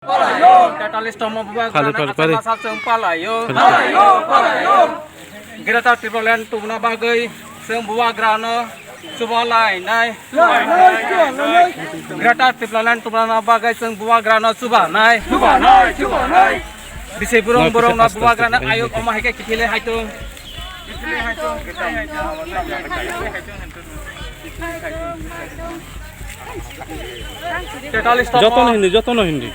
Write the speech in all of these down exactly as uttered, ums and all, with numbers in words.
Palaio. Tetalistoma bubagrano Khali, khali, khali. Achaima sal chwng palaio. Khali, khali. Palaio, palaio. Greater Tipraland tubuna bagwi chwng bubagrano chuba lainai. Lainai, chuba lainai. Greater Tipraland tubuna bagwi chwng bubagrano chuba nai. Chuba nai, chuba nai. Bisi burung burung no bubagrano ayuk omo hai khe kiphilwi haitung. Tetalistoma. Jotono hindi, jotono hindi.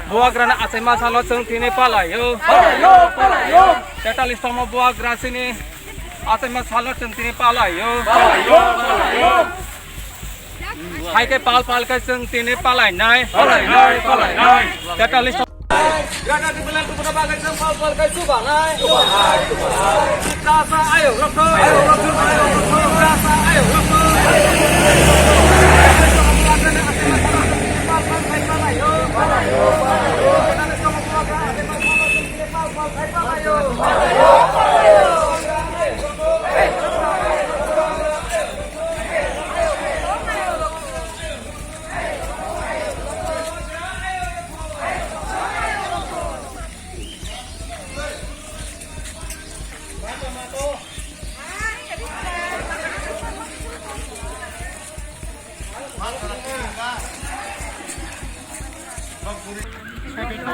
Bubagrano achaima salo chwng tini palaio. Palaio, palaio. Tetalistoma bubagra chini achaima salo chwng tini palaio. Palaio, palaio. Hai khe pal pal khe chwng tini palainai. Palainai, palainai. Tetalistoma. Greater Tipraland tubuna bagwi chwng pal pal khe chubanai. Chubanai, chubanai. Tiprasa ayuk rokthoi. Ayuk rokthoi, ayuk rokthoi. Tiprasa ayuk rokthoi. Pal pal khe palaio. Palaio, palaio. Pal pal khe palaio.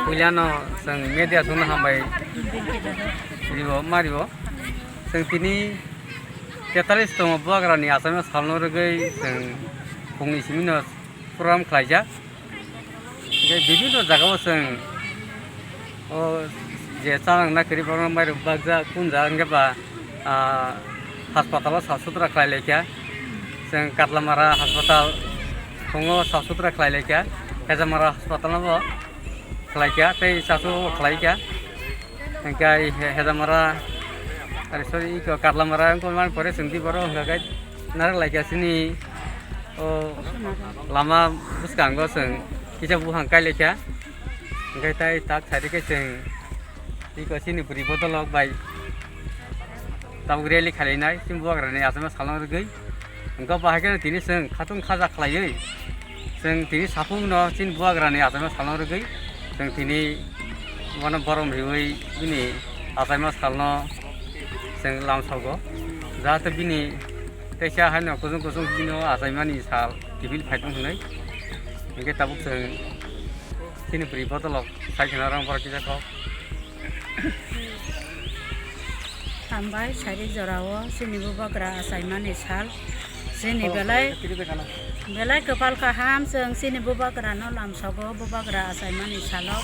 Puilano chwng media songno hambai ribo, maribo. Chwng tini tetalistoma bubagrani achaima salno rwgwi chwng phungni simino program khlaijak. Hingke bibinno jagao chwng o je chanang na kwrwi borokno mairok bakjak, kunjak hingke ba, ah, haspatalo saf sutra khlai laikha. Chwng Katlamara haspatal tongo, saf sutra khlai laikha. Hejamara haspatalno bo khlaikha tei chasu bo khlaikha. Hingke he-, Hejamara, are sorry, iko Katlamara wngkha mani pore chwng di borok hingka khe narwk laikha chini o lama bwskango chwng kisa buphang kai laikha. Hingke tai tak side khe chwng iko chini bwrwi bodolok bai tabuk rally khailainai chini bubagrani achaima salno rwgwi. Hingke bo hai kheno tini chwng khatung khaja khlaiwi chwng tini saphungno chini bubagrani achaima salno rwgwi chwng tini bono borom riwi bini achaima salno chwng lamsogo, jahate bini teisa haino kuchung kuchung bini o achaimani sal kiphil phaitong hwnwi. Hingke tabuk chwng chini bwrwi bodolok sai kheno rang borok kisa kok. Hambai, sari jorao chini bubagra achaimani sal. Chini belai, belai kwpal kaham chwng chini bubagrano lamsogo bubagra achaimani salo.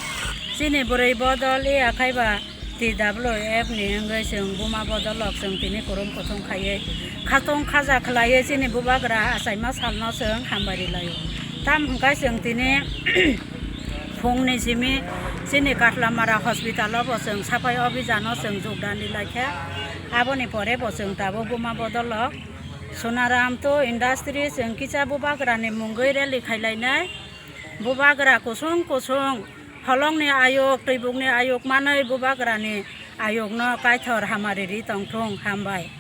Chini bwrwi bodol iya khaiba T W F ni wngwi chwng buma bodolok chwng tini kurum kuthum khaiwi khatung khaja khlaiwi chini bubagra achaima salno chwng hambai rwlaio. Tam hwnkhe chwng tini phungni simi chini Katlamara hospital o bo chwng saphai obhijano chwng jogdan rwlaikha. Aboni pore bo chwng tabuk buma bodolok Sonaram to industry chwng kisa bubagrani mungwi rally khailainai. Bubagra kusung kusung holongni ayuk, twibukni ayuk manwi bubagrani ayukno kaithor hamari ri tongthung, hambai.